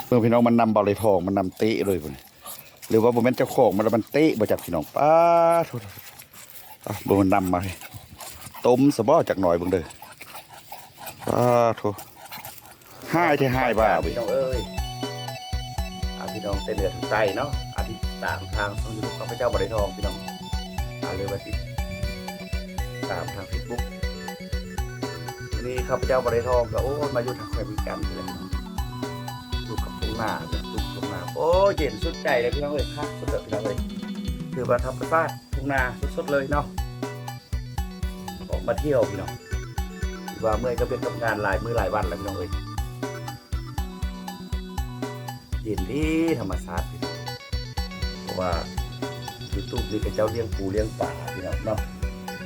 ເບິ່ງພີ່ນ້ອງ ມັນນຳບໍ່ໄດ້ທອງ ມັນນຳເຕະເລີຍພຸ້ນ ຫຼືວ່າບໍ່ແມ່ນເຈົ້າຂອງມັນລະມັນເຕະບໍ່ຈັກພີ່ນ້ອງ. ປາດໂທ້ ເບິ່ງມັນນຳມາ ຕົ້ມຊະບໍ່ຈັກໜ້ອຍເບິ່ງເດີ. ປາດໂທ້ ຮ້າຍແທ້ຮ້າຍວ່າເວີຍ ພີ່ນ້ອງເອີຍ. ອ່າ ພີ່ນ້ອງແຕ່ເໜືອເຖິງໃຕ້ເນາະ ອ່າ ທີ່ຕາມທາງຊ່ອງຢູທູບຂ້າພະເຈົ້າບໍ່ໄດ້ທອງ ພີ່ນ້ອງ ອ່າ ຫຼືວ່າຕິດຕາມທາງເຟສບຸກ. ມື້ນີ້ຂ້າພະເຈົ້າບໍ່ໄດ້ທອງກໍ ໂອ້ຍ ມາຢູ່ທາງແຂວງວຽງຈັນນີ້ແຫຼະ ຢູ່ກັບທົ່ງນາ ຢູ່ທົ່ງນາ. ໂອ້ຍ ເຢັນສຸດໃຈເລີຍ ພີ່ນ້ອງເອີຍ ຄັກສຸດເລີຍ ພີ່ນ້ອງເອີຍ. ຖືວ່າທຳມະຊາດ ທົ່ງນາສົດໆເລີຍເນາະ ອອກມາທ່ຽວພີ່ນ້ອງ. ຖືວ່າເມື່ອຍກັບວຽກກັບງານຫຼາຍມື້ຫຼາຍວັນແລ້ວພີ່ນ້ອງເອີຍ. ເຢັນດີທຳມະຊາດພີ່ນ້ອງ ເພາະວ່າຢູທູບນີ້ເຂົາເຈົ້າລ້ຽງປູລ້ຽງປາພີ່ນ້ອງເນາະ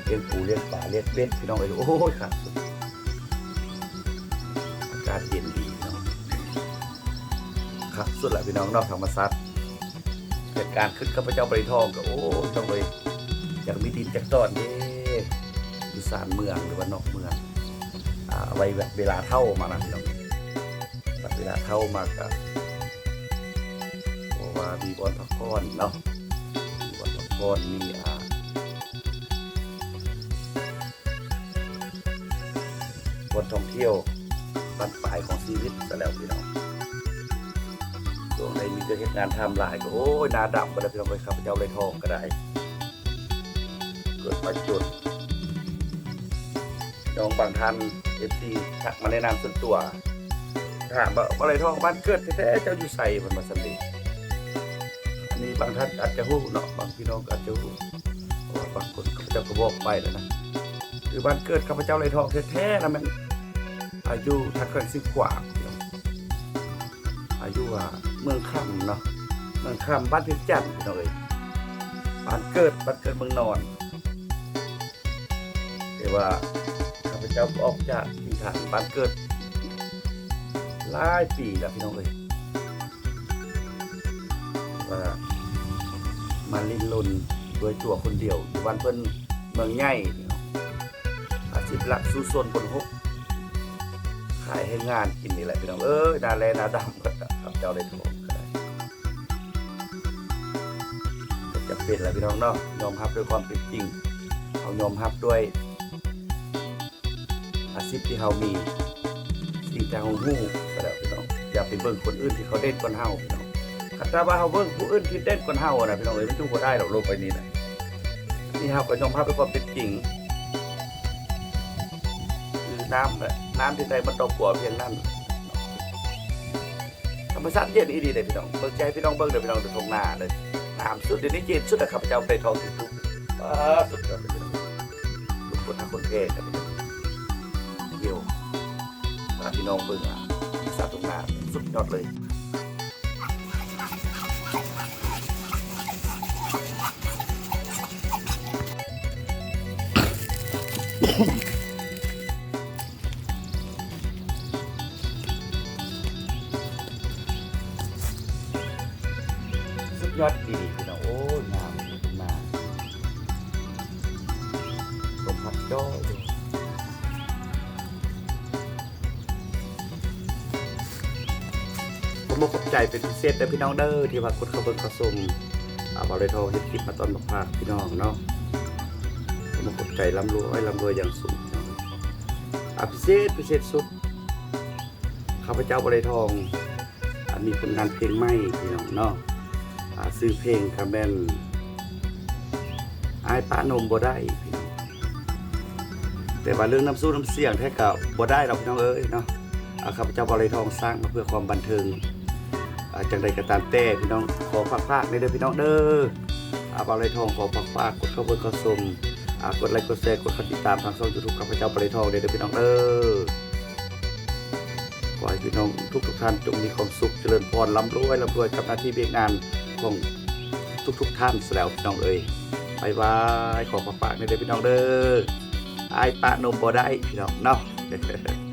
ລ້ຽງປູລ້ຽງປາລ້ຽງເບັດພີ່ນ້ອງເອີຍ. ໂອ້ຍ ຄັກສຸດ ອາກາດເຢັນດີພີ່ນ້ອງ ຄັກສຸດລະພີ່ນ້ອງເນາະ ທຳມະຊາດ. ເຫດການຄືນຂ້າພະເຈົ້າບໍ່ໄດ້ທອງກໍ ໂອ້ຍ ຕ້ອງໄປ ຢາກມີດິນຈັກຕອນເດ້ ຢູ່ຊານເມືອງ ຫຼືວ່ານອກເມືອງ ອ່າ ໄວ້ແບບເວລາເຖົ້າມານະພີ່ນ້ອງ. ບັດເວລາເຖົ້າມາກໍ ເພາະວ່າມີບ່ອນພັກຜ່ອນເນາະ ມີບ່ອນພັກຜ່ອນ ມີ ອ່າ ບ່ອນທ່ອງທ່ຽວບັ້ນປາຍຂອງຊີວິດຊະແລ້ວພີ່ນ້ອງ. ຊ່ວງໃດມີແຕ່ເຮັດງານທຳຫຼາຍກໍ ໂອ້ຍ ໜ້າດຳເບິດແລ້ວພີ່ນ້ອງເອີຍ. ຂ້າພະເຈົ້າໄດ້ທອງກໍໄດ້ ເກີດມາຈົນ. ນ້ອງບາງທ່ານ ເອັຟຊີ ທັກມາແນະນຳສ່ວນຕົວ ຖາມວ່າ ບໍ່ໄດ້ທອງ ບ້ານເກີດແທ້ໆເຈົ້າຢູ່ໃສ ເພິ່ນວ່າຊັ້ນເດ. ອັນນີ້ບາງທ່ານອາດຈະຮູ້ເນາະ ບາງພີ່ນ້ອງກໍອາດຈະຮູ້ ເພາະວ່າບາງຄົນເຂົາເຈົ້າກໍບອກໄປແລ້ວນະ. ຄືບ້ານເກີດຂ້າພະເຈົ້າໄດ້ທອງແທ້ໆນະ ແມ່ນ ອາ ຢູ່ທາງແຂວງຊຽງຂວາງ ອາ ຢູ່ ອາ ເມືອງຄຳເນາະ ເມືອງຄຳ ບ້ານພຽງຈັນ ພີ່ນ້ອງເອີຍ. ບ້ານເກີດ ບ້ານເກີດເມືອງນອນ ແຕ່ວ່າຂ້າພະເຈົ້າອອກຈາກຖິ່ນຖານບ້ານເກີດຫຼາຍປີແລ້ວ ພີ່ນ້ອງເອີຍ. ວ່າມາຫຼິ້ນລົນດ້ວຍຕົວຄົນດຽວ ຢູ່ບ້ານເພິ່ນເມືອງໃຫຍ່ ອາຊີບຫຼັກສູ້ຊົນບົນຮົບ ຂາຍແຮງງານກິນນີ້ແຫຼະ ພີ່ນ້ອງເອີຍ. ໜ້າແລ້ໜ້າດຳ ຂ້າພະເຈົ້າໄດ້ທອງກໍໄດ້ ກໍຈຳເປັນແຫຼະ ພີ່ນ້ອງເນາະ ຍອມຮັບດ້ວຍຄວາມເປັນຈິງ. ເຮົາຍອມຮັບດ້ວຍ ອາຊີບທີ່ເຮົາມີ ສິ່ງທີ່ເຮົາຮູ້ກໍແລ້ວ ພີ່ນ້ອງ. ຢ່າໄປເບິ່ງຄົນອື່ນທີ່ເຂົາເດັ່ນກວ່າເຮົາ ພີ່ນ້ອງ. ຄັນຖ້າວ່າເຮົາເບິ່ງຜູ້ອື່ນທີ່ເດັ່ນກວ່າເຮົານະ ພີ່ນ້ອງເອີຍ ມັນຢູ່ບໍ່ໄດ້ດອກ ໂລກໃບນີ້ນະ. ນີ້ເຮົາກໍຍອມຮັບໃນຄວາມເປັນຈິງ ຄືນ້ຳແຫຼະ ນ້ຳທີ່ໃດມັນຕ້ອງກົວພຽງນັ້ນ. ທຳມະຊາດເຢັນອີ່ຫຼີເດ້ພີ່ນ້ອງ ເບິ່ງ ຊິໃຫ້ພີ່ນ້ອງເບິ່ງເດີພີ່ນ້ອງ ຢູ່ທົ່ງນາເລີຍ ງາມສຸດ. ດຽວນີ້ເຢັນສຸດແລ້ວ ຂ້າພະເຈົ້າໄດ້ທອງທີ່ສຸດ ອາ ສຸດຍອດເລີຍພີ່ນ້ອງ. ຄົນຮັກຄົນແພງກັນ ທ່ຽວ ພາພີ່ນ້ອງເບິ່ງ ອາ ສາວທົ່ງນາ ສຸດຍອດເລີຍ. ສຸດຍອດອີ່ຫຼີພີ່ນ້ອງ ໂອ້ຍ ງາມມາກ ລົມພັດຈ້ອຍເລີຍ. ຂໍຂອບໃຈເປັນພິເສດເດີພີ່ນ້ອງເດີ ທີ່ວ່າກົດເຂົ້າເບິ່ງເຂົ້າຊົມ ອາ ບ່າວໄລທອງເຮັດຄລິບມາຕ້ອນມາຝາກພີ່ນ້ອງເນາະ. ຂໍຂອບໃຈ ລ່ຳລວຍ ລ່ຳລວຍຢ່າງສູງພີ່ນ້ອງ. ອາ ພິເສດ ພິເສດສຸດ ຂ້າພະເຈົ້າບ່າວໄລທອງ ອາ ມີຜົນງານເພງໃໝ່ພີ່ນ້ອງເນາະ. ອາ ຊື່ເພງກະແມ່ນ ອ້າຍປະນົມບໍ່ໄດ້ພີ່ນ້ອງ. ແຕ່ວ່າເລື່ອງນ້ຳຊູ້ນ້ຳສຽງແທ້ກະບໍ່ໄດ້ດອກພີ່ນ້ອງເອີຍເນາະ. ອາ ຂ້າພະເຈົ້າບ່າວໄລທອງສ້າງມາເພື່ອຄວາມບັນເທີງ. ອາ ຈັ່ງໃດກໍຕາມແຕ່ພີ່ນ້ອງ ຂໍຝາກໆແດ່ເດີພີ່ນ້ອງເດີ. ອາ ບ່າວໄລທອງຂໍຝາກໆ ກົດເຂົ້າເບິ່ງເຂົ້າຊົມ ອາ ກົດໄລ ກົດແຊ ກົດການຕິດຕາມທາງຊ່ອງຢູທູບຂ້າພະເຈົ້າບ່າວໄລທອງແດ່ເດີພີ່ນ້ອງເດີ. ຂໍໃຫ້ພີ່ນ້ອງທຸກໆທ່ານຈົ່ງມີຄວາມສຸກ ຈະເລີນພອນ ລ່ຳລວຍ ລ່ຳລວຍກັບໜ້າທີ່ວຽກງານຂອງທຸກໆທ່ານຊະແລ້ວພີ່ນ້ອງເອີຍ. ບາຍບາຍ ຂໍຝາກໆແດ່ເດີພີ່ນ້ອງເດີ. ອ້າຍປະນົມບໍ່ໄດ້ພີ່ນ້ອງເນາະ.